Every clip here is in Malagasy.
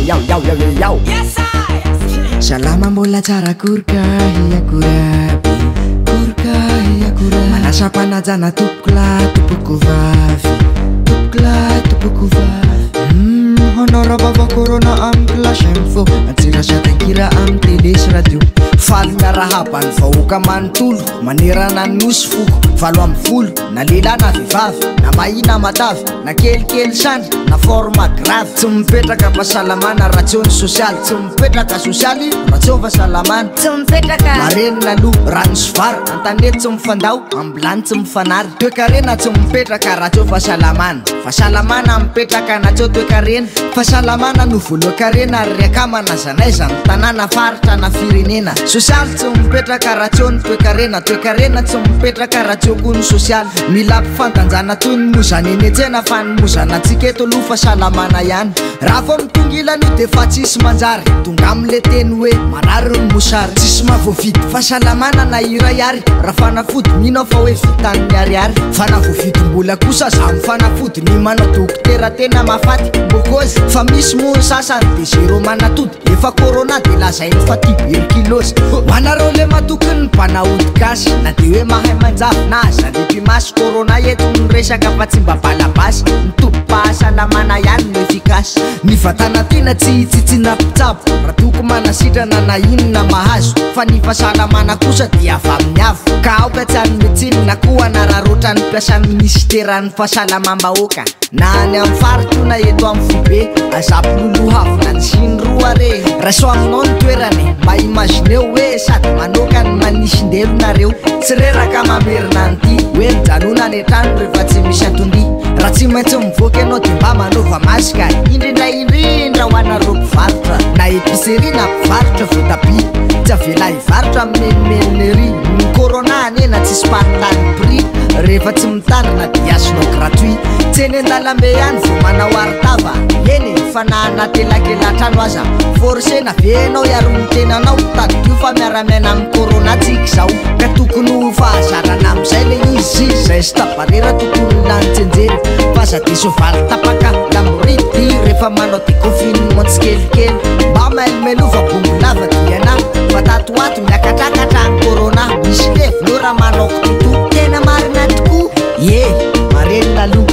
yao yao yao yao. Salama mbola tsara koroka akory aby, koroka akory aby. Manasa-panajana tompoko lahy tompoko vavy, tompoko lahy tompoko vavy. Honora vaovao corona amin'ny flash info, antsirasatankira amin'ny télé sy radio. Faly miarahaba ny vahoaka manontolo manerana ny nosy foko 18 na lehilahy na vehivavy na mahina matavy na kelikely sandry na forme grave. Tsy mipetraka fahasalamana raha tsy eo ny sosialy, tsy mipetraka sosialy raha tsy eo fahasalamana. Tsy mipetraka marenina aloha rano sy vary an-tanety tsy mifandao ambilany tsy mifanary. Toekarena tsy mipetraka raha tsy eo fahasalamana, fahasalamana mipetraka na tsy eo toekarena. Fahasalamana no voalohan-karena ary akamana zanaiza ny tanàna faritra na firenena. Sosialy tsy mipetraka raha tsy eo ny toekarena, toekarena tsy mipetraka raha tsy eo koa ny sosialy. Mila ampifandanjana toy ny mozana eny an-tsena fa ny mozana antsika eto aloha fahasalamana ihany. Raha vao mitongilana io dia efa tsisy manjary, tonga amin'ilay teny hoe marary ny mosary. Tsisy mahavoavidy fahasalamana na iray ary raha fanafody mino aho fa hoe vitan'ny ariary. Fa na voavidim-bola kosa za amin'ny fanafody ny manao dokotera tena mahafaty mokozy. Fa misy moa ny sasany dia zéro manatody, efa corona dia lazainy fa tuberculose. Ho anareo le matoky ny mpanaody gasy na dia hoe mahay manjavona aza le mpimasy. Corona eto ny resaka fa tsy mba balabasy, ny tobim-pahasalamana ihany no efficace. Ny vatana tiana tsy hitsitsina mpitsabo raha toko manasitrana na inona mahazo, fa ny fahasalamana kosa dia avy amin'ny avo. Ka aoka tsy hanome tsiny na koa hanararaotra ny mpiasan'ny minisiteran'ny fahasalamam-bahoaka na any amin'ny faritra io na eto amin'ny foibe. Aza ampilolohavina ny siny roa re, raiso aminao ny toerany. Mba imagineo hoe sady manoka ny manisindelo nareo, tsy reraka mamerina an'ity hoe mijanona any an-trano rehefa tsy misy anton-dia. Raha tsy maintsy mivoaka ianao dia mba manaova masque, indrindra indrindra ho anareo mpivarotra na épicerie na mpivarotra voatabia. Tsy avela hivarotra amin'ny menomenona ery ny corona anena tsisy mpanontany prix, rehefa tsy mitandrina dia azonao gratuit. Tsy eny an-dalambe ihany vao manao aritava, eny e, fa na anaty elakelan-trano aza. Forcena ve ianao hiaro ny tenanao? Tadidio fa miara-miaina amin'ny corona tsika izao, ka tokony ho fahazarana amin'izay le izy. Zay sy tabarera tokony lany tsenjery, fa aza diso valy tapaka lamority rehefa manao déconfinement tsikelikely. Mba mailomailova bongo lava diana, fa tato ho ato miakatrakatra ny corona. Misy levy raha manao kitoto, tena marina tokoa. Ye, marenina aloha.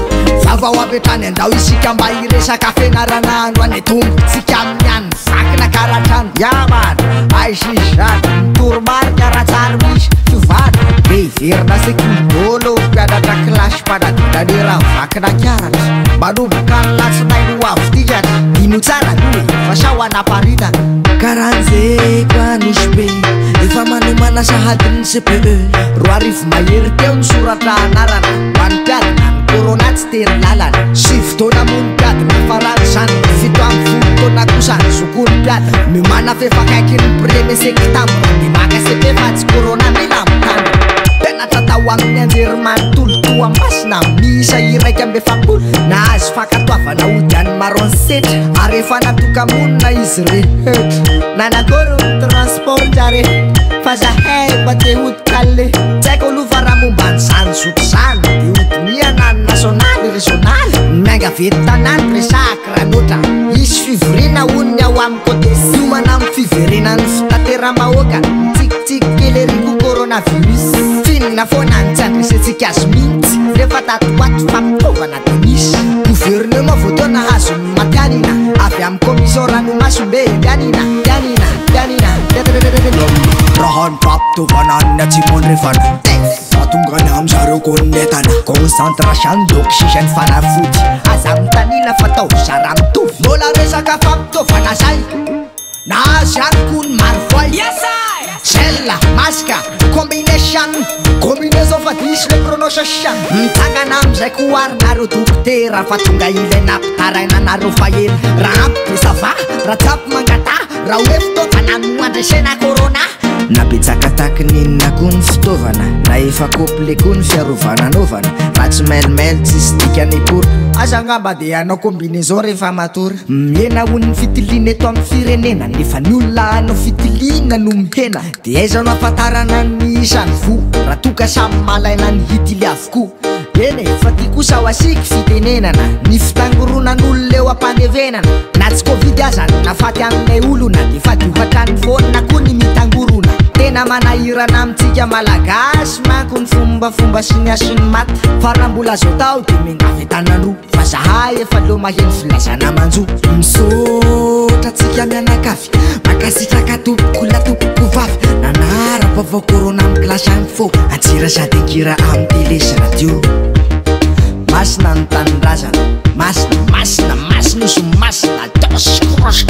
Vaovao avy hatrany andao isika mba hiresaka fianarana androany atombotsika amin'ny any vakina karatrano. Ya man, aiza izy zany? Ny toromarika raha tsary misy fiovana. Be hiverina sekoly daholo mpianatra kilasy mpanadina raha vakina karatra. Manomboka ny latsinainy ho avy ity zany. Dino tsara aloha e, fa sao hanaparitaka. Karanjeko Anosy be, efa manomana sahady ny CPE. 2000 mahery teo ny soratra anarana ho an'ny mpiadina ny corona tsy tery lalana. 9 taona moa ny mpiadina farany zany, 17 taona kosa ny zokon'ny mpiadina. Miomana f'efa akaiky ny premier septembre, dia maka CP fa tsy corona mila mitandrina. Mpianatra tao amin'ny anjerimanontolo Toamasina miisa 41 nahazo fankatoavana hody any Maroantsetra, ary efa natoka-monina izy rehetra. Nanakory ny transport jare fa zahay mba te hody kale. Tsy haiko aloha fa raha momba an'izany zoky izany dia hodinihana ny nasionaly rezionaly. Mianga avy eto tanàna resahako raha loatra, hisy fivoriana hono ny ao amin'ny côté. Miomana amin'ny fiverenan'ny fitateram-bahoaka, mitsikitsiky kely ery koa coronavirus. Finina foana ny tsy andresentsika azy mihitsy, rehefa tato ho ato fampitaovana dia misy. Gouvernement vao teo nahazo ny matianina avy amin'ny commission ranomasombe. Tianina, tianina, tianina. Raha ny fampitaovana ny atsimo andrefana, fa tonga any amin'zareo koa ny entana. Concentration d'oxygène fanafody, aza mitanila fa tao zara mitovy. Mbola resaka fampitaovana zay, nahazo ihany koa ny marovoay. Gel, masque, combination, combinaison fa diso le prononciation. Mitsangana amin'izay koa ary nareo dokotera, fa tonga ilaina ampitaraina nareo fa ela. Raha ampy de ça va, raha tsy ampy mangataha, raha hoe fitaovana no andresena corona. Na betsaka tahaky ny inona koa ny fitaovana, na efa couple koa ny fiarovana anaovana. Raha tsy mailomailo tsisy dikany akory, aza angamba de hanao combinaison rehefa matory. Mihena ho ny fitiliana eto amin'ny firenena, nefa ny olona hanao fitiliana no mihena. De aiza no ahafantarana ny isan'ny voa raha toa ka samy malaina ny hitily avokoa? Eny e, fa ty kosa ho asiako fitenenana, ny fitangoronan'olona eo am-pandevenana. Na tsy covid aza no nafaty an'ilay olona, dia fadio hatrany foana koa ny mitangorona. Tena manahirana amintsika Malagasy manko ny fombafomba sy ny hasin'ny maty. Fa raha mbola azo atao dia miangavy an-tanandroa, fa zahay efa leo maheno filazana manjo. Misaotra antsika mianakavy, mankasitraka tompoko lahy tompoko vavy, nanara-baovao corona amin'ny clash info, antsira sady an-kira amin'ny télé sy radio. Masina ny tanindrazana, masina, masina, masina osy masina, dos, cross.